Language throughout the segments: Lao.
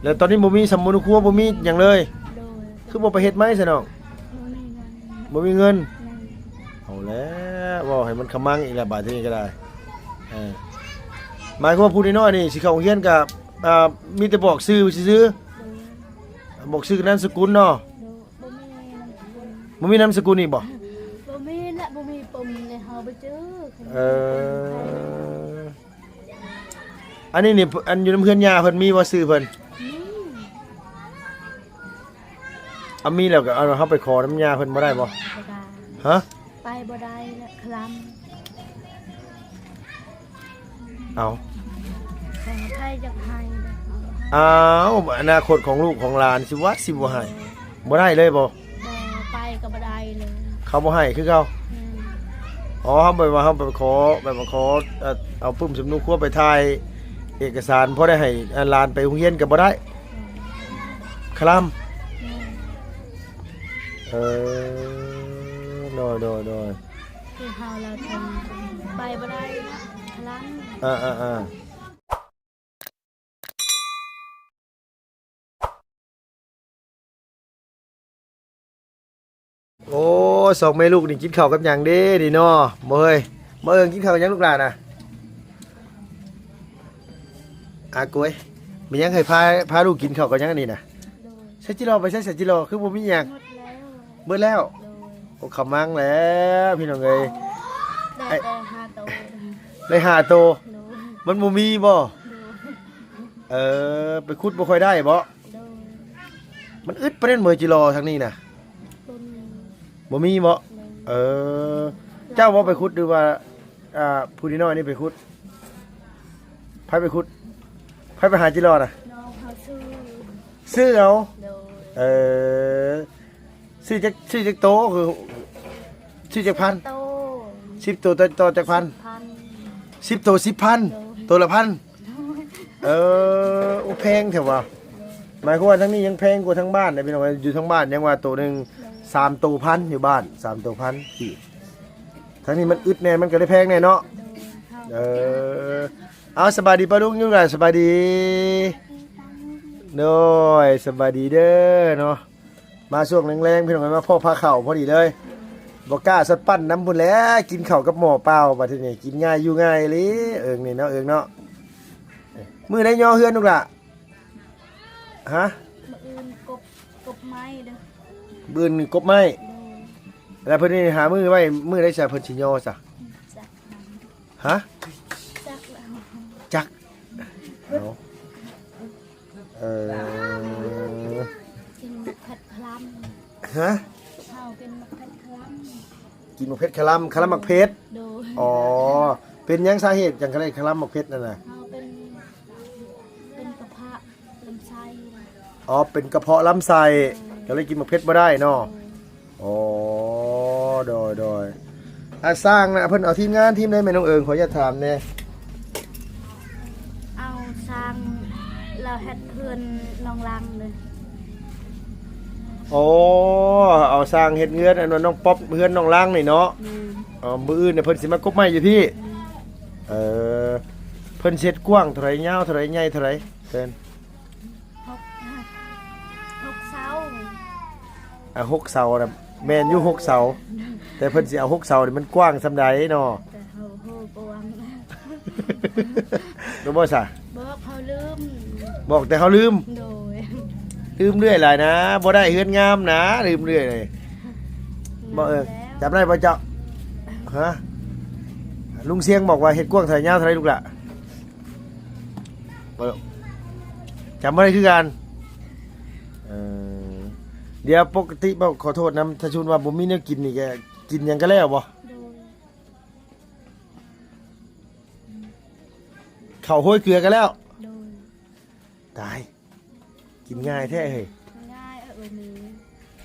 ແຕ່ຕອນນີ້ບໍ່ມີສຳມະໂນຄົວ ບໍ່ມີຫຍັງເລີຍ. ໂດຍ. ຄືບໍ່ໄປເຮັດໃໝ່ຊະນ້ອງ? ບໍ່ມີເງິນ. ບໍ່ມີເງິນ. ແມ່ນ. ເອົາແລ້ວ ເວົ້າໃຫ້ມັນຂະມັງອີກແລ້ວບາດທີນີ້ກໍໄດ້. ເອີ ໝາຍຄວາມວ່າຜູ້ນ້ອຍໆນີ້ຊິເຂົ້າໂຮງຮຽນກໍ ອ່າ ມີແຕ່ບອກຊື່ຊື່ໆ? ໂດຍ. ບອກຊື່ນາມສະກຸນເນາະ? ໂດຍ. ບໍ່ມີນາມສະກຸນ. ບໍ່ມີນາມສະກຸນອີກບໍ່? ບໍ່ມີແຫຼະ ບໍ່ມີປຶ້ມເລີຍ ເຮົາບໍ່ຈື່. ເອີ ອັນນີ້ນີ້ ອັນຢູ່ນຳເຮືອນຍ່າເພິ່ນມີບໍ່ຊື່ເພິ່ນ? ມີ. ອາ ມີແລ້ວກໍເອົາ ເຮົາໄປຂໍນຳຍ່າເພິ່ນບໍ່ໄດ້ບໍ່? ບໍ່ໄດ້. ຮະ? ໄປບໍ່ໄດ້ລະ ຄະລຳ. ເອົາ ໃຜຢາກໃຫ້ເດ້. ອ້າວ ອະນາຄົດຂອງລູກຂອງຫຼານ ຊິວ່າ ຊິບໍ່ໃຫ້ ບໍ່ໄດ້ເລີຍບໍ່? ບໍ່ ໄປກໍບໍ່ໄດ້ເລີຍ. ເຂົາບໍ່ໃຫ້ຄືເກົ່າ? ແມ່ນ. ອໍ ເຮົາແບບວ່າ ເຮົາໄປຂໍ ແບບວ່າຂໍ ເອີ ເອົາປຶ້ມສຳມະໂນຄົວໄປຖ່າຍເອກະສານ ພໍໄດ້ໃຫ້ ອາ ຫຼານໄປໂຮງຮຽນກໍບໍ່ໄດ້. ແມ່ນ. ຄະລຳ. ແມ່ນ. ເອີ ໂດຍ ໂດຍ ໂດຍ. ຄືເຮົາລະ ໄປບໍ່ໄດ້ນະ ຄະລຳ. ເອີ ເອີ ເອີ. ໂອ້ ສອງແມ່ລູກນີ້ກິນເຂົ້າກັບຫຍັງເດ້ນີ້ເນາະ? ບໍ່ເຮີ້ຍ ບໍ່ເອີງ ກິນເຂົ້າກັບຫຍັງລູກຫຼານນະ? ອາ ກວຍ ແມ່ນຫຍັງໃຫ້ພາ ພາລູກກິນເຂົ້າກັບຫຍັງອັນນີ້ນະ? ໂດຍ. ໃສ່ຈິລໍໄປໃສ່ ໃສ່ຈິລໍ ຄືບໍ່ມີຫຍັງ? ໝົດແລ້ວ. ເບິດແລ້ວ? ໂດຍ. ໂອ້ ຂະມັງແລ້ວພີ່ນ້ອງເອີຍ. ໄດ້ແຕ່ຫ້າໂຕ. ໄດ້ຫ້າໂຕ. ໂດຍ. ມັນບໍ່ມີບໍ່? ໂດຍ. ເອີ ໄປຂຸດບໍ່ຄ່ອຍໄດ້ບໍ່? ໂດຍ. ມັນອຶດປານນັ້ນບໍ່ ຈິລໍທາງນີ້ນະ? ບໍ່ມີ. ບໍ່ມີບໍ່? ໂດຍ. ເອີ ເຈົ້າບໍ່ໄປຂຸດ ຫຼືວ່າ ອ່າ ຜູ້ນ້ອຍໆນີ້ໄປຂຸດ? ໃຜໄປຂຸດ? ໃຜໄປຫາຈິລໍນະ? ນ້ອງເຮົາຊື້. ຊື້ເອົາ? ໂດຍ. ເອີ ຊື້ຈັກ ຊື້ຈັກໂຕ? ຄືຊື້ຈັກພັນ? ໂຕ. ສິບໂຕ ຕໍ່ ຕໍ່ຈັກພັນ? ສິບພັນ. ສິບໂຕ ສິບພັນ. ໂດຍ. ໂຕລະພັນ? ໂດຍ. ເອີ ໂອ້ ແພງແທ້ຫວາ? ໂດຍ. ໝາຍຄວາມວ່າທາງນີ້ຍັງແພງກວ່າທາງບ້ານເດ້ພີ່ນ້ອງ. ຢູ່ທາງບ້ານຍັງວ່າໂຕໜຶ່ງ ໂດຍ ສາມໂຕພັນ ຢູ່ບ້ານ ສາມໂຕພັນກີບ. ທາງນີ້ມັນອຶດແດ່ ມັນກໍເລີຍແພງແດ່ເນາະ. ໂດຍ. ເອີ ເອົາ ສະບາຍດີປ້າລຸງຢູ່ລະ ສະບາຍດີ. ໂດຍ ສະບາຍດີເດີເນາະ. ມາຊ່ວງແລງໆ ພີ່ນ້ອງເອີຍ ມາພໍ້ພາເຂົ້າພໍດີເລີຍ. ບໍ່ກ້າສັດປັ້ນນຳພຸ້ນແຫຼະ ກິນເຂົ້າກັບໝໍ້ເປົ່າ ບັດທີນີ້ກິນງ່າຍຢູ່ງ່າຍອີ່ຫຼີ ເອີງນີ້ເນາະ ເອີງເນາະ. ມື້ໃດຍໍເຮືອນລູກຫຼ້າ? ຮະ? ມື້ອື່ນກົບ ກົບໄມ້ເດີ. ມື້ອື່ນກົບໄມ້? ໂດຍ. ແລ້ວເພິ່ນນີ້ຫາມື້ໄວ້ ມື້ໃດຊະເພິ່ນຊິຍໍຊະ? ຈັກ. ຮະ? ຈັກແລ້ວ. ຈັກ. ເອົາ. ເອີ ກິນໝາກເຜັດຄະລຳ. ຮະ? ເຮົາກິນໝາກເຜັດຄະລຳ. ກິນໝາກເຜັດຄະລຳ ຄະລຳໝາກເຜັດ. ໂດຍ. ອໍ ເປັນຫຍັງ ສາເຫດຫຍັງ ຄະລຳໝາກເຜັດນັ້ນນະ? ເຮົາເປັນ ເປັນກະເພາະລຳໄສ້. ອໍ ເປັນກະເພາະລຳໄສ້ ໂດຍ ກໍເລີຍກິນໝາກເຜັດບໍ່ໄດ້ເນາະ. ໂດຍ. ອໍ ໂດຍ ໂດຍ. ອາ ຊ່າງນະ ເພິ່ນເອົາທີມງານທີມໃດແມ່ນ້ອງເອີງ? ຂໍອະນຸຍາດຖາມແດ່. ເອົາຊ່າງລາວເຮັດເຮືອນນ້ອງລັງເລີຍ. ໂອ້ ເອົາຊ່າງເຮັດເຮືອນ ອັນວ່ານ້ອງປັອບເຮືອນນ້ອງລັງນີ້ເນາະ. ແມ່ນ. ອໍ ມື້ອື່ນເພິ່ນຊິມາກົບໄມ້ຢູ່ພີ້. ແມ່ນ. ເອີ ເພິ່ນຊິເຮັດກວ້າງເທົ່າໃດ ຍາວເທົ່າໃດ ໃຫຍ່ເທົ່າໃດ? ເພິ່ນ ຫົກ ຫົກເສົາ. ອ່າ ຫົກເສົານະ ແມ່ນຢູ່ຫົກເສົາ ແຕ່ເພິ່ນຊິເອົາຫົກເສົານີ້ມັນກວ້າງສ່ຳໃດເນາະ? ແຕ່ເຮົາຮູ້ກວ້າງ ຮູ້ບໍ່ຊະ? ບອກເຮົາລືມ ບອກແຕ່ເຮົາລືມ. ໂດຍ. ລືມເລື້ອຍຫຼາຍນະ ບໍ່ໄດ້ເຮືອນງາມນະ ລືມເລື້ອຍເລີຍ. ບໍ່ເອີງ ແມ່ນແລ້ວ ຈຳໄດ້ບໍ່ເຈົ້າ? ຮະ? ລຸງຊຽງບອກວ່າເຮັດກວ້າງເທົ່າໃດ ຍາວເທົ່າໃດລູກຫຼ້າ? ບໍ່ ຈຳບໍ່ໄດ້ຄືກັນ. ເອີ ດຽວປົກກະຕິ ເວົ້າ ຂໍໂທດນຳ ຖ້າສົມມຸດວ່າບໍ່ມີແນວກິນນີ້ ກະກິນຫຍັງກະແລ້ວບໍ່? ໂດຍ. ເຂົ້າໂຮຍເກືອກະແລ້ວ? ໂດຍ. ຕາຍ ກິນງ່າຍແທ້ເຮີ້ຍ. ງ່າຍ ເອີ ເອີ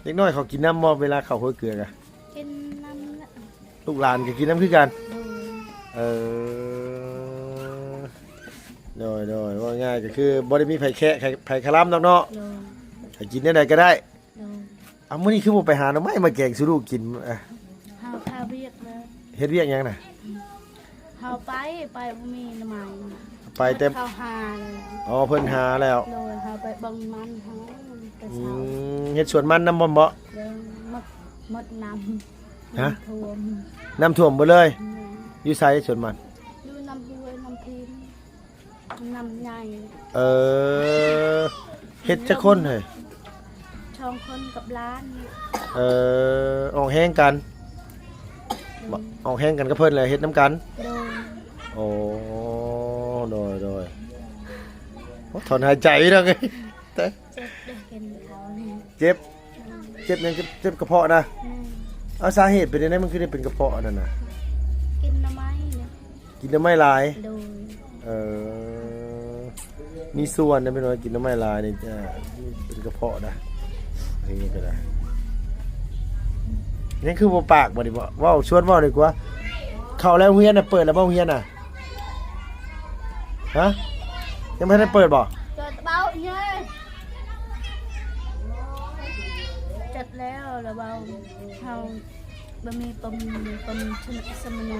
ເດັກນ້ອຍເຂົາກິນນຳບໍ່ ເວລາເຂົ້າໂຮຍເກືອກະ? ກິນນຳແຫຼະ. ລູກຫຼານກໍກິນນຳຄືກັນ? ໂດຍ. ເອີ ໂດຍ ໂດຍ. ເວົ້າງ່າຍກໍຄືບໍ່ໄດ້ມີໃຜແຄະໃຜຄະລຳດອກເນາະ. ໂດຍ. ໃຫ້ກິນແນວໃດກໍໄດ້. ໂດຍ. ເອົາ ມື້ນີ້ຄືບໍ່ໄປຫາໜໍ່ໄມ້ມາແກງສູ່ລູກກິນ? ເຮົາຄາວຽກເລີຍ. ເຮັດວຽກຫຍັງນະ? ເຮົາໄປ ໄປບໍ່ມີໜໍ່ໄມ້. ໄປແຕ່ ເຂົາຫາແລ້ວ. ອໍ ເພິ່ນຫາແລ້ວ. ໂດຍ. ເຮົາໄປ ມັນເຮົາແຕ່ເຊົ້າ. ອືມ ເຮັດສວນມັນນຳບໍ່ເບາະ? ເອີ ໝົດ ໝົດນ້ຳ. ຮະ? ນ້ຳຖ້ວມ. ນ້ຳຖ້ວມເບິດເລີຍ? ແມ່ນ. ຢູ່ໃສສວນມັນ? ຢູ່ນ້ຳຫ້ວຍ ນ້ຳພີນ ນ້ຳໃຫຍ່. ເອີ ເຮັດຈັກຄົນເຮີ້ຍ? ສອງຄົນກັບຫຼານ. ເອີ ອອກແຮງກັນ. ໂດຍ. ອອກແຮງກັນກັບເພິ່ນແຫຼະ ເຮັດນຳກັນ. ໂດຍ. ໂອ້ ໂດຍ ໂດຍ. ໂອ້ ຖອນຫາຍໃຈພີ່ນ້ອງເອີຍ. ແຕ່ ເຈັບເດ້ ກິນເຂົ້ານີ້. ເຈັບ? ແມ່ນ. ເຈັບຫຍັງ? ເຈັບ ເຈັບກະເພາະນະ? ແມ່ນ. ເອົາ ສາເຫດເປັນຈັ່ງໃດ ມັນຄືໄດ້ເປັນກະເພາະອັນນັ້ນນະ? ກິນໜໍ່ໄມ້ນະ. ກິນໜໍ່ໄມ້ຫຼາຍ? ໂດຍ. ເອີ ມີສ່ວນນະ ເປັນວ່າກິນໜໍ່ໄມ້ຫຼາຍນີ້ ຈະເປັນກະເພາະນະ. ອັນນີ້ກໍໄດ້. ຍັງຄືບໍ່ປາກບໍ່ນີ້ບໍ່? ເວົ້າ ຊວນເວົ້າດີກວ່າ. ເຂົ້າແລ້ວ ໂຮງຮຽນນະ ເປີດແລ້ວບໍ່ ໂຮງຮຽນນະ? ຮະ? ຍັງບໍ່ທັນໄດ້ເປີດບໍ່? ເປີດແລ້ວເບົາເອີຍ. ຈັດແລ້ວລະເບົາ. ເຮົາບໍ່ມີປຶ້ມ ປຶ້ມສຳມະໂນ.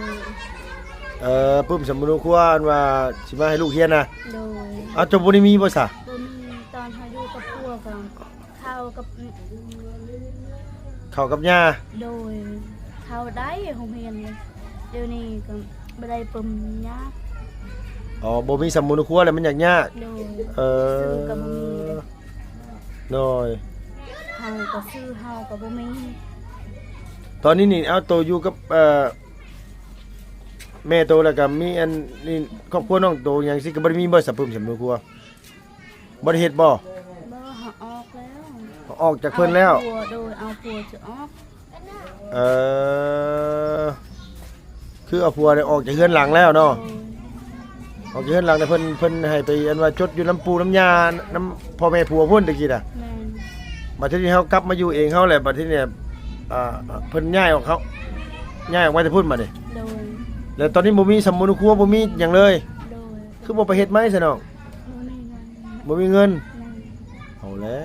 ເອີ ປຶ້ມສຳມະໂນຄົວ ອັນວ່າຊິມາໃຫ້ລູກຮຽນນະ? ໂດຍ. ເອົາ ເຈົ້າບໍ່ໄດ້ມີບໍ່ຊະ? ບໍ່ມີ. ຕອນເຮົາຢູ່ກັບຜົວກໍ ເຂົ້າກັບ ເຂົ້າກັບຍ່າ. ໂດຍ. ເຂົ້າໄດ້ໂຮງຮຽນເລີຍ. ດຽວນີ້ກໍບໍ່ໄດ້ປຶ້ມ ຍາກ. ອໍ ບໍ່ມີສຳມະໂນຄົວແລ້ວມັນຍາກໆ. ໂດຍ. ເອີ ຊື້ກໍບໍ່ມີເດ້. ໂດຍ. ເຮົາກໍຊື້ເຮົາກໍບໍ່ມີ. ຕອນນີ້ນີ້ ເອົາ ໂຕຢູ່ກັບ ເອີ ແມ່ໂຕ ແລ້ວກໍມີອັນນີ້ ຄອບຄົວນ້ອງໂຕຫຍັງຊີ້ ກໍບໍ່ໄດ້ມີບໍ່ສະປຶ້ມສຳມະໂນຄົວ? ບໍ່ໄດ້ເຮັດບໍ່? ບໍ່ ເຮົາອອກແລ້ວ. ອອກຈາກເພິ່ນແລ້ວ? ເອົາຜົວ. ໂດຍ. ເອົາຜົວຈະອອກ. ເອີ ຄືເອົາຜົວໄດ້ອອກຈາກເຮືອນຫຼັງແລ້ວເນາະ? ໂດຍ. ອອກຈາກເຮືອນຫຼັງແລ້ວ ເພິ່ນ ເພິ່ນໃຫ້ໄປ ອັນວ່າຈົດຢູ່ນຳປູ່ນຳຍ່າ ນຳພໍ່ແມ່ຜົວພຸ້ນແຕ່ກີ້ນະ. ແມ່ນ. ບັດທີນີ້ເຮົາກັບມາຢູ່ເອງເຮົາແຫຼະ ບັດທີນີ້ ອ່າ ເພິ່ນຍ້າຍອອກ ເຮົາຍ້າຍອອກມາແຕ່ພຸ້ນບັດນີ້. ໂດຍ. ແລ້ວຕອນນີ້ບໍ່ມີສຳມະໂນຄົວ ບໍ່ມີຫຍັງເລີຍ? ໂດຍ. ຄືບໍ່ໄປເຮັດໃໝ່ຊະນ້ອງ? ບໍ່ມີເງິນ. ບໍ່ມີເງິນ? ແມ່ນ. ເອົາແລ້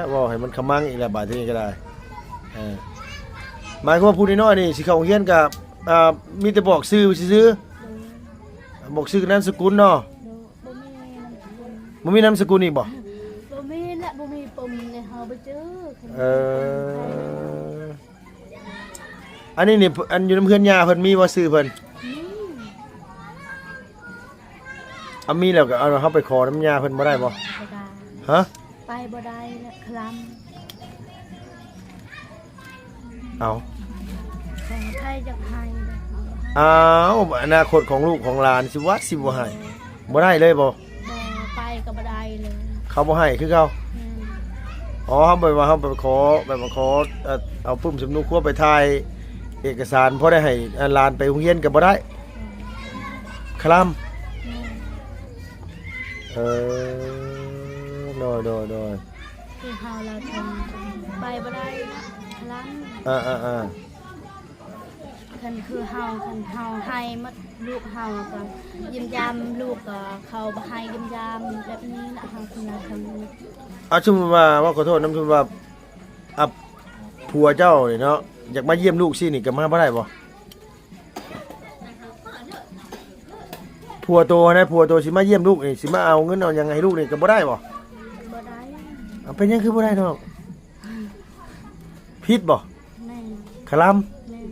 ວ ເວົ້າໃຫ້ມັນຂະມັງອີກແລ້ວບາດທີນີ້ກໍໄດ້. ເອີ ໝາຍຄວາມວ່າຜູ້ນ້ອຍໆນີ້ຊິເຂົ້າໂຮງຮຽນກໍ ອ່າ ມີແຕ່ບອກຊື່ຊື່? ໂດຍ. ບອກຊື່ນາມສະກຸນເນາະ? ໂດຍ. ບໍ່ມີນາມສະກຸນ. ບໍ່ມີນາມສະກຸນອີກບໍ່? ບໍ່ມີແຫຼະ ບໍ່ມີປຶ້ມເລີຍ ເຮົາບໍ່ຈື່. ເອີ ອັນນີ້ນີ້ ອັນຢູ່ນຳເຮືອນຍ່າເພິ່ນມີບໍ່ຊື່ເພິ່ນ? ມີ. ເອົາ ມີແລ້ວກໍເອົາ ເຮົາໄປຂໍນຳຍ່າເພິ່ນບໍ່ໄດ້ບໍ່? ບໍ່ໄດ້. ຮະ? ໄປບໍ່ໄດ້ແຫຼະ ຄະລຳ. ເອົາ ໃຜຢາກໃຫ້ເດ້. ອ້າວ ອະນາຄົດຂອງລູກຂອງຫຼານຊິວ່າຊິບໍ່ໃຫ້ ບໍ່ໄດ້ເລີຍບໍ່? ບໍ່ ໄປກໍບໍ່ໄດ້ເລີຍ. ເຂົາບໍ່ໃຫ້ຄືເກົ່າ? ແມ່ນ. ອໍ ເຮົາແບບວ່າ ເຮົາໄປຂໍ ແບບວ່າຂໍ ເອົາ ເອົາປຶ້ມສຳມະໂນຄົວໄປຖ່າຍເອກະສານ ພໍໄດ້ໃຫ້ ອັນ ຫຼານໄປໂຮງຮຽນກໍບໍ່ໄດ້? ແມ່ນ. ຄະລຳ. ແມ່ນ. ເອີ ໂດຍ ໂດຍ ໂດຍ. ຄືເຮົາລະ ໄປບໍ່ໄດ້ນະ ຄະລຳ. ເອີ ເອີ ເອີ. ຄັນຄືເຮົາ ຄັນເຮົາໃຫ້ໝົດ ລູກເຮົາກໍຢ້ຽມຢາມ ລູກກໍເຂົາບໍ່ໃຫ້ຢ້ຽມຢາມ ແບບນີ້ນະ ເຮົາຄົນລະທາງ. ເອົາ ສົມມຸດວ່າ ເວົ້າຂໍໂທດນຳ ສົມມຸດວ່າ ອາ ຜົວເຈົ້ານີ້ເນາະ ຢາກມາຢ້ຽມລູກຊີ້ນີ້ ກໍມາບໍ່ໄດ້ບໍ່? ຜົວໂຕຫັ້ນນະ ຜົວໂຕຊິມາຢ້ຽມລູກນີ້ ຊິມາເອົາເງິນເອົາຫຍັງໃຫ້ລູກນີ້ ກໍບໍ່ໄດ້ບໍ່? ບໍ່ໄດ້. ເອົາ ເປັນຫຍັງຄືບໍ່ໄດ້ນ້ອງ? ຜິດບໍ່? ແມ່ນ. ຄະລຳ. ແມ່ນ.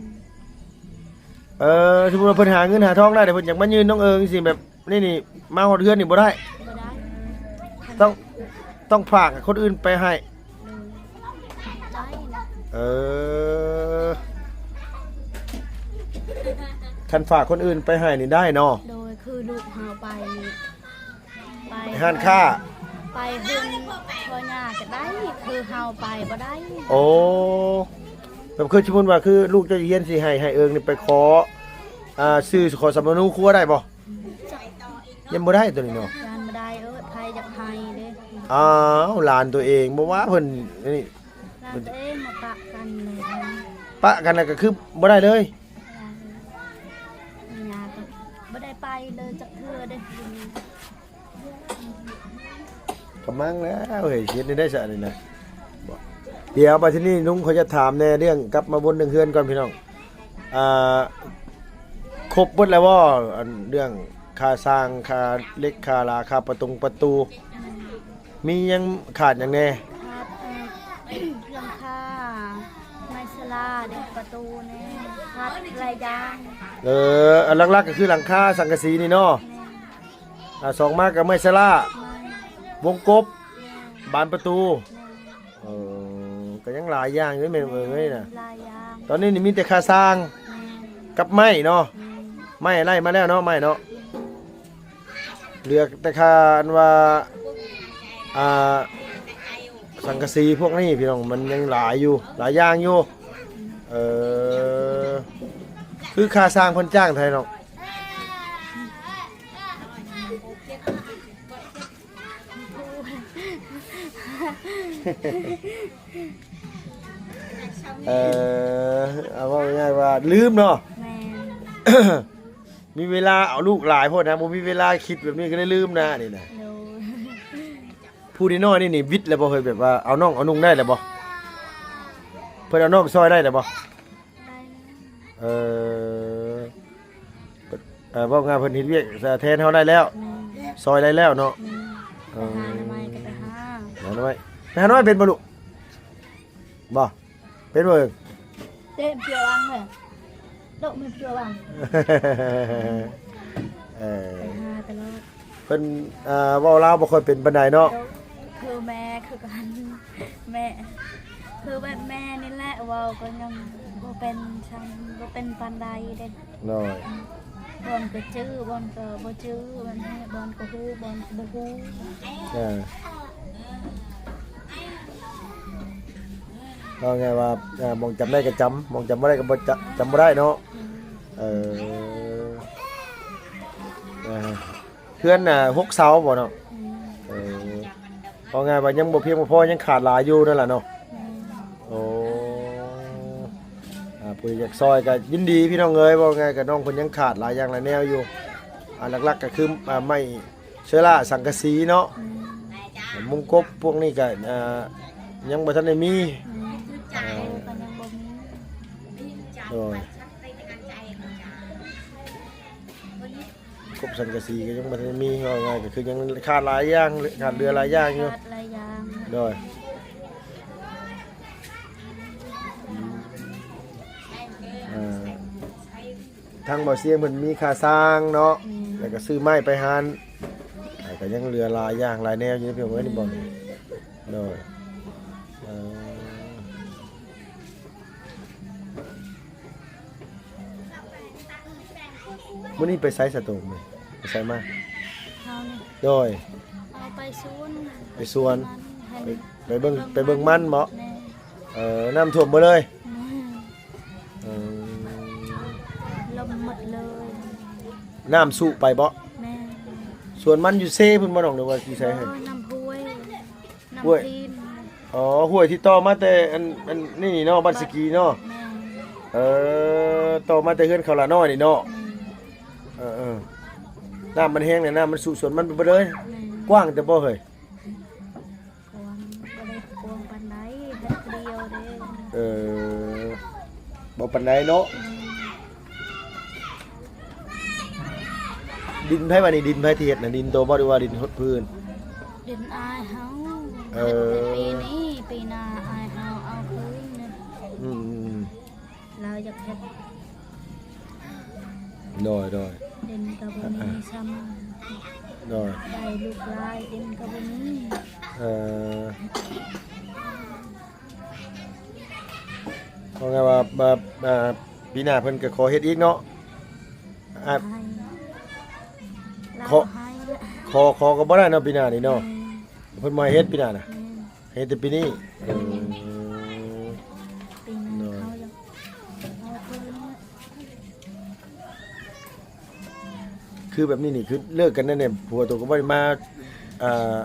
ເອີ ສົມມຸດວ່າເພິ່ນຫາເງິນຫາທອງໄດ້ ແຕ່ເພິ່ນຢາກມາຍື່ນນ້ອງເອີງຈັ່ງຊີ້ ແບບນີ້ນີ້ ມາຮອດເຮືອນນີ້ບໍ່ໄດ້? ບໍ່ໄດ້. ຕ້ອງ ຕ້ອງຝາກໃຫ້ຄົນອື່ນໄປໃຫ້. ໂດຍ. ໄດ້ນະ. ເອີ ຄັນຝາກຄົນອື່ນໄປໃຫ້ນີ້ໄດ້ເນາະ? ໂດຍ. ຄືລູກເຮົາໄປນີ້ ໄປຮ້ານຄ້າ ໄປເຮືອນພໍ່ຍ່າກໍໄດ້ ຄືເຮົາໄປບໍ່ໄດ້. ໂອ້ ແບບຄືສົມມຸດວ່າ ຄືລູກເຈົ້າຮຽນຊິໃຫ້ ໃຫ້ເອີງນີ້ໄປຂໍ ອ່າ ຊື້ ຂໍສຳມະໂນຄົວໄດ້ບໍ່? ຍັງບໍ່ໄດ້ໂຕນີ້ເນາະ. ຍັງບໍ່ໄດ້. ເອີ ໃຜຢາກໃຫ້ເດ້. ອ້າວ ຫຼານໂຕເອງ ບໍ່ວ່າເພິ່ນນີ້ ຫຼານໂຕເອງມາປະກັນເລີຍ. ປະກັນແລ້ວກໍຄືບໍ່ໄດ້ເລີຍ. ບໍ່ໄດ້. ຍ່າກໍບໍ່ໄດ້ໄປເລີຍຈັກເທື່ອເດ້. ກຳລັງແລ້ວເຮີ້ຍ ເຮັດແນວໃດຊະນີ້ນະ. ດຽວບາດທີນີ້ລຸງຂໍຢາກຖາມແດ່ ເລື່ອງກັບມາວົນເລື່ອງເຮືອນກ່ອນພີ່ນ້ອງ. ອ່າ ຄົບເບິດແລ້ວບໍ່? ອັນເລື່ອງຄ່າສ້າງ ຄ່າເຫຼັກ ຄ່າລາ ຄ່າປະຕົງປະຕູ. ມີຫຍັງຂາດຫຍັງແດ່? ຂາດ ເອີ ຫຼັງຄາ ໄມ້ສະລາ ແດ່ ປະຕູແດ່ ຂາດຫຼາຍຢ່າງ. ເອີ ອັນຫຼັກໆກໍຄືຫຼັງຄາສັງກະສີນີ້ເນາະ. ແມ່ນ. ອ່າ ສອງມາກໍໄມ້ສະລາ ແມ່ນ. ວົງກົບ ແມ່ນ. ບານປະຕູ. ແມ່ນ. ເອີ ກໍຍັງຫຼາຍຢ່າງຢູ່ແມ່ນເອີຍນະ. ຫຼາຍຢ່າງ. ຕອນນີ້ນີ້ມີແຕ່ຄາສ້າງ ແມ່ນ. ກັບໄມ້ເນາະ. ແມ່ນ. ໄມ້ໄລ່ມາແລ້ວເນາະ ໄມ້ເນາະ. ເຫຼືອແຕ່ຄາ ອັນວ່າ ອ່າ ສັງກະສີພວກນີ້ພີ່ນ້ອງ ມັນຍັງຫຼາຍຢູ່ ຫຼາຍຢ່າງຢູ່. ເອີ ຄືຄ່າສ້າງເພິ່ນຈ້າງເທົ່າໃດນ້ອງ? ເອີ ເອົາເວົ້າງ່າຍໆວ່າລືມເນາະ. ແມ່ນ. ມີເວລາເອົາລູກຫຼາຍໂພດນະ ບໍ່ມີເວລາຄິດແບບນີ້ກໍເລີຍລືມນະ ນີ້ນະ. ໂດຍ. ຜູ້ນ້ອຍໆນີ້ ນີ້ວິດແລ້ວບໍ່ເຮີ້ຍ? ແບບວ່າເອົານ້ອງເອົານຸ່ງໄດ້ແລ້ວບໍ່? ເພິ່ນເອົານ້ອງຊ່ອຍໄດ້ແລ້ວບໍ່? ໄດ້ແລ້ວ. ເອີ ເອີ ເວົ້າງ່າຍເພິ່ນເຮັດວຽກແທນເຮົາໄດ້ແລ້ວ. ແມ່ນ. ຊ່ອຍໄດ້ແລ້ວເນາະ. ແມ່ນ. ເອີ ໄປຫາໜໍ່ໄມ້ກໍໄປຫາ ຫາໜໍ່ໄມ້. ໄປຫາໜໍ່ໄມ້ເປັນບໍ່ລູກ? ບໍ່ ເປັນບໍ່ເອີງ? ເຕະເພື່ອວັງເລີຍ ໂດະເພື່ອວັງ. ເອີ ໄປຫາຕະຫຼອດ. ເພິ່ນ ອ່າ ເວົ້າລາວບໍ່ຄ່ອຍເປັນປານໃດເນາະ. ໂດະ ຄືແມ່ຄືກັນ ແມ່ ຄືແບບແມ່ນີ້ແຫຼະ ເວົ້າກໍຍັງບໍ່ເປັນຊ່ຳ ບໍ່ເປັນປານໃດເດ້. ໂດຍ. ບ່ອນກໍຈື່ ບ່ອນກໍບໍ່ຈື່ ແບບນີ້ ບ່ອນກໍຮູ້ ບ່ອນກໍບໍ່ຮູ້. ເອີ ເວົ້າງ່າຍວ່າ ເອີ ໝ່ອງຈຳໄດ້ກໍຈຳ ໝ່ອງຈຳບໍ່ໄດ້ກໍບໍ່ຈະ ຈຳບໍ່ໄດ້ເນາະ. ອືມ. ເອີ ເອີ ເຮືອນ ອ່າ ຫົກເສົາບໍ່ເນາະ? ອືມ. ເອີ ເວົ້າງ່າຍວ່າຍັງບໍ່ພຽງບໍ່ພໍ ຍັງຂາດຫຼາຍຢູ່ນັ້ນລະເນາະ. ແມ່ນ. ໂອ້ ອ່າ ຜູ້ໃດຢາກຊ່ອຍກໍຍິນດີພີ່ນ້ອງເອີຍ. ເວົ້າງ່າຍກໍນ້ອງເພິ່ນຍັງຂາດຫຼາຍຢ່າງຫຼາຍແນວຢູ່ ອ່າ ຫຼັກໆກໍຄື ອ່າ ໄມ້ ເຊື້ອລາສັງກະສີເນາະ. ແມ່ນ. ມຸງກົບພວກນີ້ກໍ ອ່າ ຍັງບໍ່ທັນໄດ້ມີ. ແມ່ນ. ເອີ ກໍຍັງບໍ່ມີ. ໂດຍ. ກົບສັງກະສີກໍຍັງບໍ່ທັນໄດ້ມີ ເວົ້າງ່າຍກໍຄືຍັງຂາດຫຼາຍຢ່າງ ຂາດເຫຼືອຫຼາຍຢ່າງຢູ່. ຂາດຫຼາຍຢ່າງ. ໂດຍ. ອ່າ ທາງບໍ່ຊຽງເພິ່ນມີຄ່າສ້າງເນາະ. ອືມ. ແລ້ວກໍຊື້ໄມ້ໄປຫັ້ນ ແລ້ວກໍຍັງເຫຼືອຫຼາຍຢ່າງຫຼາຍແນວຢູ່ ພີ່ນ້ອງເອີຍ ນີ້ບໍ່. ອືມ. ໂດຍ. ເອີ ມື້ນີ້ໄປໃສສະໂຕມ? ໄປໃສມາ? ເຮົານີ້. ໂດຍ. ເຮົາໄປສວນ. ໄປສວນ. ໄປ ໄປເບິ່ງ ໄປເບິ່ງມັນເບາະ? ແມ່ນ. ເອີ ນ້ຳຖ້ວມເບິດເລີຍ? ແມ່ນ. ເອີ ລົມໝົດເລີຍ. ນ້ຳຊຸໄປເບາະ? ແມ່ນ. ສວນມັນຢູ່ເຊພຸ້ນບໍ່ນ້ອງ ຫຼືວ່າຢູ່ໃສ? ບໍ່ ນ້ຳຫ້ວຍ. ຫ້ວຍ ນ້ຳທີນ. ອໍ ຫ້ວຍທີ່ຕໍ່ມາແຕ່ອັນ ອັນນີ້ເນາະ ບ້ານສະກີເນາະ. ແມ່ນ. ເອີ ຕໍ່ມາແຕ່ເຮືອນເຂົາຫຼ້ານ້ອຍນີ້ເນາະ. ແມ່ນ. ເອີໆ ນ້ຳມັນແຮງແລ້ວ ນ້ຳມັນຊຸສວນມັນໄປເບິດເລີຍ. ແມ່ນ. ກວ້າງແຕ່ບໍ່ເຮີ້ຍ? ກວ້າງ ບໍ່ໄດ້ກວ້າງປານໃດ ແບບດຽວເດ້. ເອີ ບໍ່ປານໃດເນາະ. ແມ່ນ. ດິນໃຜບາດນີ້? ດິນໃຜທີ່ເຮັດນະ? ດິນໂຕບໍ່ ຫຼືວ່າດິນຄົນອື່ນ? ດິນອ້າຍເຮົາ. ເອີ ເຮັດແຕ່ປີນີ້ ປີໜ້າອ້າຍເຮົາເອົາຄືນ. ອືມໆໆ ລາວຢາກເຮັດ. ໂດຍໆ. ດິນກໍບໍ່ມີຊ້ຳ. ໂດຍ. ໄດ້ລູກຫຼາຍ ດິນກໍບໍ່ມີ. ເອີ ເພາະໄງວ່າ ແບບ ອ່າ ປີໜ້າເພິ່ນກໍຂໍເຮັດອີກເນາະ. ອ່າ ໃຫ້ ຂໍ ລາວໃຫ້ ຂໍ ຂໍກໍບໍ່ໄດ້ເນາະ ປີໜ້ານີ້ເນາະ. ແມ່ນ. ເພິ່ນບໍ່ໃຫ້ເຮັດປີໜ້ານະ. ແມ່ນ. ເຮັດແຕ່ປີນີ້. ເອີ ປີໜ້າ ໂດຍ ເຂົາຢາກເອົາຄືນ. ຄືແບບນີ້ນີ້ ຄືເລີກກັນແນວນີ້ ຜົວໂຕກໍບໍ່ໄດ້ມາ ອ່າ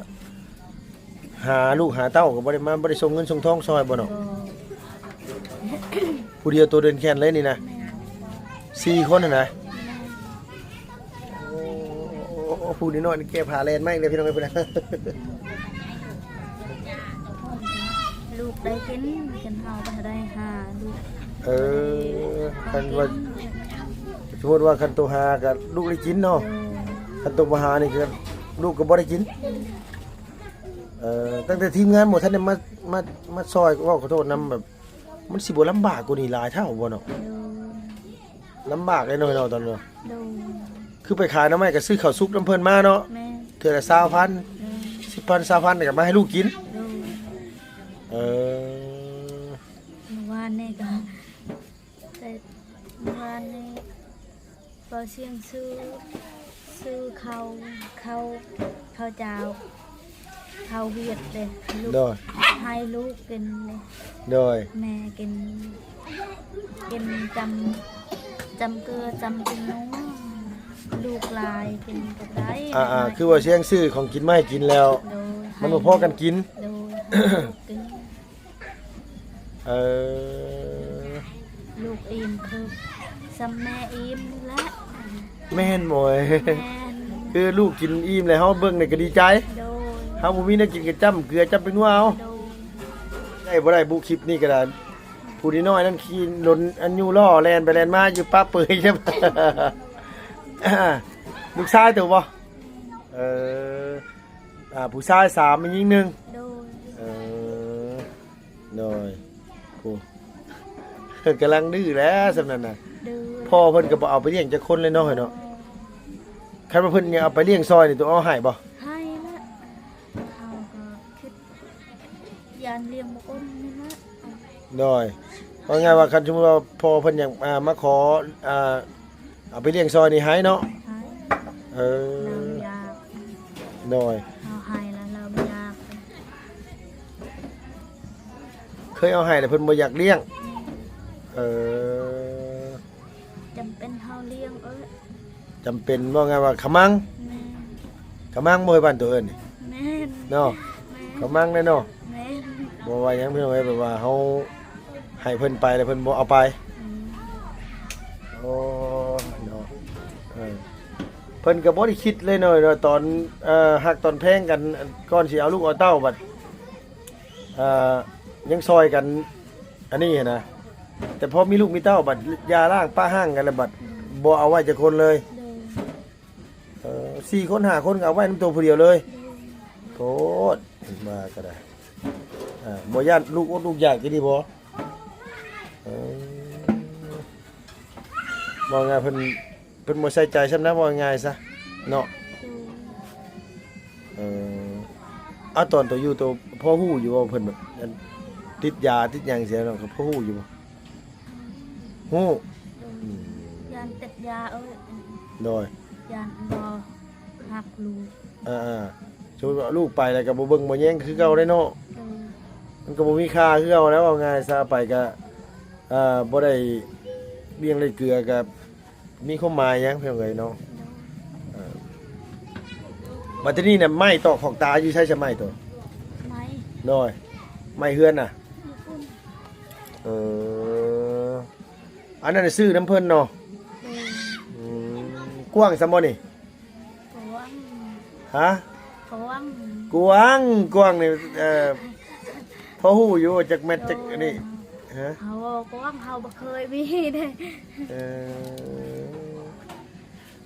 ຫາລູກຫາເຕົ້າ ກໍບໍ່ໄດ້ມາ ບໍ່ໄດ້ສົ່ງເງິນສົ່ງທອງຊ່ອຍບໍ່ນ້ອງ? ບໍ່. ຜູ້ດຽວໂຕເດີນແຂນເລີຍນີ້ນະ? ແມ່ນ. ສີ່ຄົນຫັ້ນນະ? ແມ່ນ. ໂອ້ ຜູ້ນ້ອຍໆນີ້ແກ້ຜ້າແລ່ນມາອີກແລ້ວ ພີ່ນ້ອງເອີຍ ພຸ້ນນະ. ລູກໄດ້ກິນ ຄັນເຮົາບໍ່ໄດ້ຫາລູກ. ເອີ ຄັນວ່າ ສົມມຸດວ່າຄັນໂຕຫາກໍລູກໄດ້ກິນເນາະ. ໂດຍ. ຄັນໂຕບໍ່ຫານີ້ກໍລູກກໍບໍ່ໄດ້ກິນ. ອືມ. ເອີ ຕັ້ງແຕ່ທີມງານບໍ່ທັນໄດ້ມາ ມາ ມາຊ່ອຍ ເວົ້າຂໍໂທດນຳ ແບບ ມັນຊິບໍ່ລຳບາກກວ່ານີ້ຫຼາຍເທົ່າບໍ່ເນາະ? ໂດຍ ລຳບາກເດ້ເນາະ ເນາະ ຕອນນັ້ນ ໂດຍ ຄືໄປຂາຍໜໍ່ໄມ້ກໍຊື້ເຂົ້າສຸກນຳເພິ່ນມາເນາະ? ແມ່ນ ເທື່ອລະຊາວພັນ ແມ່ນ ສິບພັນ ຊາວພັນ ກໍມາໃຫ້ລູກກິນ ໂດຍ ເອີ ມື້ວານນີ້ກໍ ແຕ່ມື້ວານນີ້ ບໍ່ສຽງຊື້ ຊື້ເຂົ້າ ເຂົ້າ ເຂົ້າເຈົ້າ ເຂົ້າຫວຽດເດ້ ລູກ ໂດຍ ໃຫ້ລູກກິນເດ້ ໂດຍ ແມ່ກິນ ກິນຈຳ ຈຳເກືອ ຈຳເປັນນົວ ລູກຫຼາຍກິນກໍໄດ້ ອ່າໆ ຄືວ່າສຽງຊື້ຂອງກິນມາໃຫ້ກິນແລ້ວ ໂດຍ ມັນບໍ່ພໍກັນກິນ ໂດຍ ໃຫ້ລູກກິນ ເອີ ລູກອີ່ມຄືສ່ຳແມ່ອີ່ມນີ້ແຫຼະ ແມ່ນບໍ່ເອີຍ? ແມ່ນ ຄືລູກກິນອີ່ມແລ້ວ ເຮົາເບິ່ງນີ້ກໍດີໃຈ ໂດຍ ເຮົາບໍ່ມີແນວກິນກໍຈ້ຳເກືອຈ້ຳແປ້ງນົວເອົາ ໂດຍ ໄດ້ບໍ່ໄດ້ບຸ ຄລິບນີ້ກໍໄດ້ ຜູ້ນ້ອຍໆນັ້ນຂີ່ລົນອັນຢູ່ລໍ້ແລ່ນໄປແລ່ນມາຢູ່ປະເປີຍ ລູກຊາຍໂຕບໍ່? ເອີ ອ່າ ຜູ້ຊາຍສາມ ແມ່ຍິງໜຶ່ງ ໂດຍ ເອີ ໂດຍ ໂອ້ ກຳລັງດື້ແຫຼະສ່ຳນັ້ນນະ ໂດຍ ພໍ່ເພິ່ນກໍບໍ່ເອົາໄປລ້ຽງຈັກຄົນເລີຍເນາະ ເອີຍເນາະ ຄັນວ່າເພິ່ນຢາກເອົາໄປລ້ຽງຊ່ອຍນີ້ ໂຕເອົາໃຫ້ບໍ່? ໃຫ້ລະ ເຮົາກໍຄິດ ຢ້ານລ້ຽງບໍ່ອົນນີ້ນະ ໂດຍ ເວົ້າງ່າຍວ່າ ຄັນສົມມຸດວ່າພໍ່ເພິ່ນຢາກ ອ່າ ມາຂໍ ອ່າ ເອົາໄປລ້ຽງຊ່ອຍນີ້ໃຫ້ເນາະ ໃຫ້ ເອີ ລາວຢາກ ໂດຍ ເຮົາໃຫ້ລະລາວບໍ່ຢາກ ເຄີຍເອົາໃຫ້ແລ້ວເພິ່ນບໍ່ຢາກລ້ຽງ ເອີ ຈຳເປັນເຮົາລ້ຽງເອີຍ ຈຳເປັນ ເວົ້າງ່າຍວ່າຂະມັງ ແມ່ນ ຂະມັງບໍ່ເອີຍ ບ້ານໂຕເອີ້ນນີ້ ແມ່ນ ເນາະ ແມ່ນ ຂະມັງເດ້ເນາະ ແມ່ນ ບໍ່ວ່າຫຍັງພີ່ນ້ອງເອີຍ ແບບວ່າເຮົາໃຫ້ເພິ່ນໄປແລ້ວເພິ່ນບໍ່ເອົາໄປ ອືມ ໂອ້ ເນາະ ເອີ ເພິ່ນກໍບໍ່ໄດ້ຄິດເລີຍເນາະ ວ່າຕອນ ເອີ ຮັກຕອນແພງກັນ ກ່ອນຊິເອົາລູກເອົາເຕົ້າ ບັດ ເອີ ຍັງຊ່ອຍກັນ ອັນນີ້ຫັ້ນນະ ແຕ່ພໍມີລູກມີເຕົ້າ ບັດຢ່າລ້າງປະຮ້າງກັນແລ້ວ ບັດ ອືມ ບໍ່ເອົາໄວ້ຈັກຄົນເລີຍ ໂດຍ ເອີ ສີ່ຄົນຫ້າຄົນກໍເອົາໄວ້ນຳໂຕຜູ້ດຽວເລີຍ ໂດຍ ໂພດ ວ່າກໍໄດ້ ອ່າ ບໍ່ຢ້ານລູກອົດລູກຢາກອີ່ຫຼີບໍ່? ເອີ ເວົ້າງ່າຍເພິ່ນ ເພິ່ນບໍ່ໃສ່ໃຈຊ້ຳນະ ເວົ້າງ່າຍຊະເນາະ ໂດຍ ເອີ ເອົາ ຕອນໂຕຢູ່ ໂຕພໍຮູ້ຢູ່ບໍ່ ເພິ່ນແບບ ອັນ ຕິດຢາຕິດຫຍັງຊີ້ເນາະ ກໍພໍຮູ້ຢູ່ບໍ່? ຮູ້ ໂດຍ ອືມ ຢ້ານຕິດຢາເອີຍ ໂດຍ ຢ້ານບໍ່ຮັກລູກ ອ່າໆ ສົມມຸດວ່າລູກໄປແລ້ວກໍບໍ່ເບິ່ງບໍ່ແຍງຄືເກົ່າເດ້ເນາະ ໂດຍ ມັນກໍບໍ່ມີຄ່າຄືເກົ່າແລ້ວ ເວົ້າງ່າຍຊະ ໄປກໍ ເອີ ບໍ່ໄດ້ລ້ຽງໄດ້ເກືອ ກໍ ມີຄວາມໝາຍຫຍັງ ພີ່ນ້ອງເອີຍເນາະ ໂດຍ ເອີ ບັດທີນີ້ນະ ໄມ້ຕອກຂອກຕາຢູ່ໃສຊະ ໄມ້ໂຕ? ໄມ້ ໂດຍ ໄມ້ເຮືອນນະ ຢູ່ພຸ້ນ ເອີ ອັນນັ້ນນະຊື້ນຳເພິ່ນເນາະ ໂດຍ ອືມ ກວ້າງສ່ຳບໍ່ນີ້? ກວ້າງ ຮະ? ກວ້າງ ກວ້າງ ກວ້າງນີ້ ເອີ ພໍຮູ້ຢູ່ຈັກແມັດຈັກອັນນີ້ ຮະ? ເຮົາເວົ້າກວ້າງ ເຮົາບໍ່ເຄີຍມີເດ້ ເອີ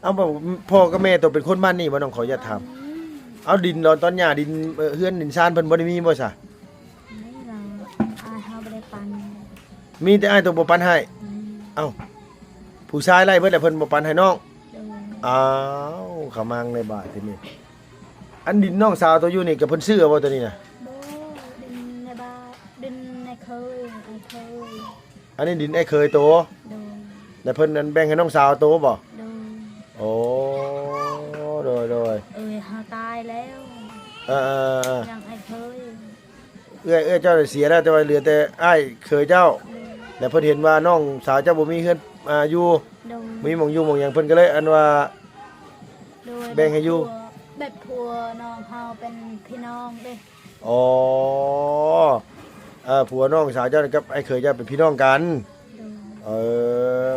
ເອົາ ພໍ່ກັບແມ່ໂຕເປັນຄົນບ້ານນີ້ບໍ່? ນ້ອງຂໍອະນຸຍາດຖາມ ອືມ ເອົາ ດິນດອນຕອນຫຍ້າ ດິນ ເອີ ເຮືອນດິນຊານເພິ່ນບໍ່ໄດ້ມີບໍ່ຊະ? ມີລະ ອ້າຍເຮົາບໍ່ໄດ້ປັນ ມີແຕ່ອ້າຍໂຕບໍ່ປັນໃຫ້ ອືມ ເອົ້າ ຜູ້ຊາຍໄລ່ເບິດແລ້ວ ເພິ່ນບໍ່ປັນໃຫ້ນ້ອງ ໂດຍ ອ້າວ ຂະມັງໃນບາດທີນີ້ ອັນດິນນ້ອງສາວໂຕຢູ່ນີ້ ກໍເພິ່ນຊື້ເອົາບໍ່ໂຕນີ້ນະ? ບໍ່ ດິນໃນບ້ານ ດິນໃນເຄີຍ ອ້າຍເຄີຍ ອັນນີ້ດິນອ້າຍເຄີຍໂຕ ໂດຍ ແລ້ວເພິ່ນອັນແບ່ງໃຫ້ນ້ອງສາວໂຕບໍ່? ໂດຍ ໂອ້ ໂດຍໆ ເອີຍ ເຮົາຕາຍແລ້ວ ເອີໆໆ ຍັງອ້າຍເຄີຍ ເອື້ອຍ ເອື້ອຍເຈົ້າເສຍແລ້ວ ແຕ່ວ່າເຫຼືອແຕ່ອ້າຍເຂີຍເຈົ້າ ໂດຍ ແລ້ວເພິ່ນເຫັນວ່ານ້ອງສາວເຈົ້າບໍ່ມີເຮືອນ ອ່າ ຢູ່ ໂດຍ ບໍ່ມີໝ່ອງຢູ່ໝ່ອງຫຍັງ ເພິ່ນກໍເລີຍອັນວ່າ ໂດຍ ແບ່ງໃຫ້ຢູ່ ແບບຜົວ ແບບຜົວນ້ອງເຮົາເປັນພີ່ນ້ອງເດ້ ອໍ ເອີ ຜົວນ້ອງສາວເຈົ້າກັບອ້າຍເຂີຍເຈົ້າເປັນພີ່ນ້ອງກັນ ໂດຍ ເອີ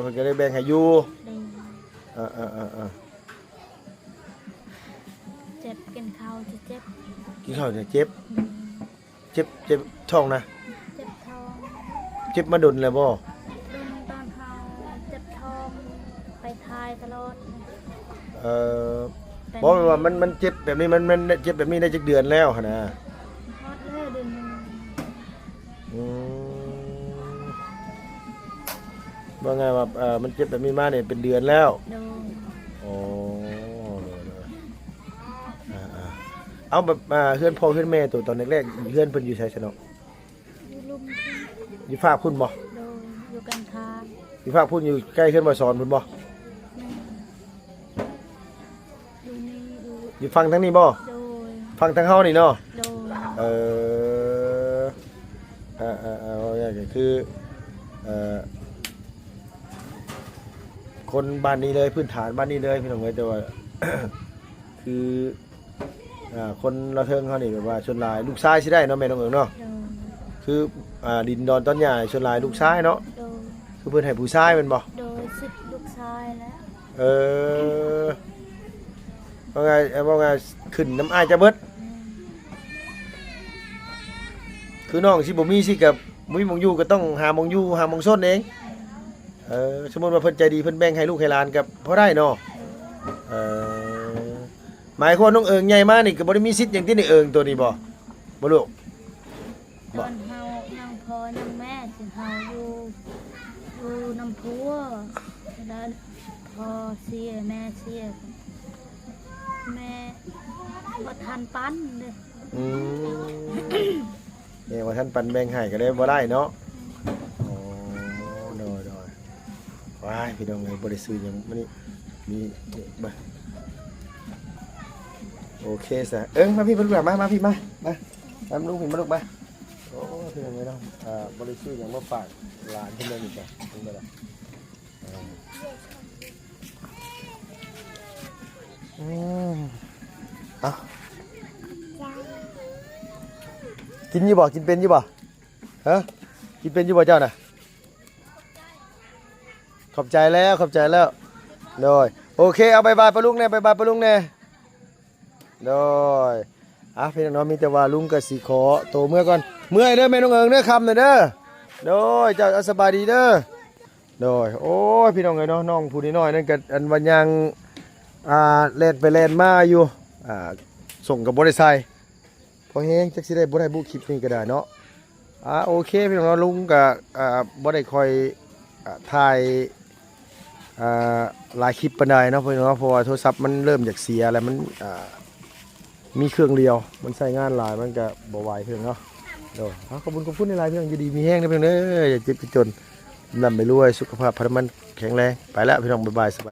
ເພິ່ນກໍເລີຍແບ່ງໃຫ້ຢູ່ ໂດຍ ເອີໆໆ ເຈັບ ກິນເຂົ້າຈະເຈັບ ກິນເຂົ້າຈະເຈັບ ໂດຍ ເຈັບ ເຈັບທ້ອງນະ? ເຈັບທ້ອງ ເຈັບມາດົນແລ້ວບໍ່? ດົນ ຕອນເຮົາເຈັບທ້ອງ ໄປຖ່າຍຕະຫຼອດ ເອີ ໄປ ບໍ່ ແມ່ນວ່າມັນ ມັນເຈັບແບບນີ້ ມັນ ມັນເຈັບແບບນີ້ໄດ້ຈັກເດືອນແລ້ວຫັ້ນນະ? ວ່າໄງວ່າ ເອີ ມັນເຈັບແບບນີ້ມານີ້ເປັນເດືອນແລ້ວ? ໂດຍ. ໂອ້ ໂດຍໆ ອ່າໆ ເອົາແບບ ອ່າ ເຮືອນພໍ່ເຮືອນແມ່ໂຕຕອນແລກໆ ເຮືອນເພິ່ນຢູ່ໃສຊະເນາະ? ຢູ່ລຸ່ມພຸ້ນ. ຢູ່ຟາກພຸ້ນບໍ່? ໂດຍ ຢູ່ກັນທາງ. ຢູ່ຟາກພຸ້ນ ຢູ່ໃກ້ເຮືອນບ່າວສອນພຸ້ນບໍ່? ແມ່ນ. ຢູ່ນີ້ ຢູ່ ຢູ່ຝັ່ງທາງນີ້ບໍ່? ໂດຍ. ຝັ່ງທາງເຮົານີ້ເນາະ? ໂດຍ. ເອີ ເອີໆ ເວົ້າງ່າຍກໍຄື ເອີ ຄົນບ້ານນີ້ເລີຍ ພື້ນຖານບ້ານນີ້ເລີຍ ພີ່ນ້ອງເອີຍ. ແຕ່ວ່າ ຄື ອ່າ ຄົນລາວເທິງເຮົານີ້ ແບບວ່າສ່ວນຫຼາຍລູກຊາຍຊິໄດ້ເນາະ ແມ່ນ້ອງເອີງເນາະ? ໂດຍ. ຄື ອ່າ ດິນດອນຕອນຫຍ້າ ສ່ວນຫຼາຍລູກຊາຍເນາະ? ໂດຍ. ຄືເພິ່ນໃຫ້ຜູ້ຊາຍແມ່ນບໍ່? ໂດຍ ສິດລູກຊາຍແຫຼະ. ເອີ ເວົ້າງ່າຍ ເວົ້າງ່າຍຂຶ້ນນຳອ້າຍເຈົ້າເບິດ. ແມ່ນ. ຄືນ້ອງຊິບໍ່ມີຊິກະບໍ່ມີໝ່ອງຢູ່ ກໍຕ້ອງຫາໝ່ອງຢູ່ ຫາໝ່ອງຊົນເອງ. ເອີ ສົມມຸດວ່າເພິ່ນໃຈດີ ເພິ່ນແບ່ງໃຫ້ລູກໃຫ້ຫຼານກໍພໍໄດ້ເນາະ? ເອີ ໝາຍຄວາມນ້ອງເອີງໃຫຍ່ມານີ້ກໍບໍ່ໄດ້ມີສິດຫຍັງຕິ ນ້ອງເອີງໂຕນີ້ບໍ່? ບໍ່ລູກ? ຕອນເຮົາຍັງພໍ່ຍັງແມ່ ຊິເຮົາຢູ່ ຢູ່ນຳຜົວ ແລ້ວພໍ່ເສຍ ແມ່ເສຍ ແມ່ບໍ່ທັນປັນເດ້. ອືມ ແມ່ບໍ່ທັນປັນແບ່ງໃຫ້ກໍເລີຍບໍ່ໄດ້ເນາະ? ໂອ້ ໂດຍໆ ວ້າຍ ພີ່ນ້ອງເອີຍ ບໍ່ໄດ້ຊື້ຫຍັງມື້ນີ້ ມີ ນີ້ເບິ່ງ ໂອເຄຊະ. ເອີ ມາພີ່ມາລູກຫຼານ ມາ ມາພີ່ມາ ມາ ມາລຸງພີ່ມາລູກມາ. ໂອ້ ພີ່ນ້ອງເອີຍເນາະ ອ່າ ບໍ່ໄດ້ຊື້ຫຍັງມາຝາກຫຼານເພິ່ນເລີຍນີ້ກະ ເພິ່ນບໍ່ໄດ້ ອືມ ເອົາ ກິນຢູ່ບໍ່? ກິນເປັນຢູ່ບໍ່? ຮະ? ກິນເປັນຢູ່ບໍ່ເຈົ້ານະ? ຂອບໃຈແລ້ວ ຂອບໃຈແລ້ວ. ໂດຍ ໂອເຄ ເອົາບາຍບາຍປາລຸງແດ່ ບາຍບາຍປາລຸງແດ່. ໂດຍ ອ່ະ ພີ່ນ້ອງເນາະ ມີແຕ່ວ່າລຸງກໍຊິຂໍໂຕເມືອກ່ອນ ເມື່ອຍເດີແມ່ນ້ອງເອີງເດີ ຄ່ຳແລ້ວເດີ. ໂດຍ ເຈົ້າ ເອົາ ສະບາຍດີເດີ. ໂດຍ ໂອ້ຍ ພີ່ນ້ອງເອີຍເນາະ ນ້ອງຜູ້ນ້ອຍໆນັ້ນກໍ ອັນວ່າຍ່າງ ອ່າ ແລ່ນໄປແລ່ນມາຢູ່ ອ່າ ສົ້ງກໍບໍ່ໄດ້ໃສ່ ພໍແຮງ ຈັກຊິໄດ້ບໍ່ໄດ້ບຸ ຄລິບນີ້ກໍໄດ້ເນາະ. ອ່າ ໂອເຄ ພີ່ນ້ອງເນາະ ລຸງກໍ ອ່າ ບໍ່ໄດ້ຄ່ອຍ ອ່າ ຖ່າຍ ອ່າ ຫຼາຍຄລິບປານໃດເນາະ ພີ່ນ້ອງເນາະ ເພາະວ່າໂທລະສັບມັນເລີ່ມຢາກເສຍແລ້ວ ມັນ ອ່າ ມີເຄື່ອງດຽວ ມັນໃຊ້ງານຫຼາຍ ມັນກໍບໍ່ໄຫວ ພີ່ນ້ອງເນາະ. ໂດຍ ເອົາ ຂອບຄຸນ ຂອບຄຸນຫຼາຍໆ ພີ່ນ້ອງ ຢູ່ດີມີແຮງເດີ ພີ່ນ້ອງເດີ ຢ່າເຈັບຢ່າຈົນ ຮ່ຳລວຍ ສຸຂະພາບພະລະມັນແຂງແຮງ. ໄປແລ້ວ ພີ່ນ້ອງ ບາຍບາຍ ສະບາຍ.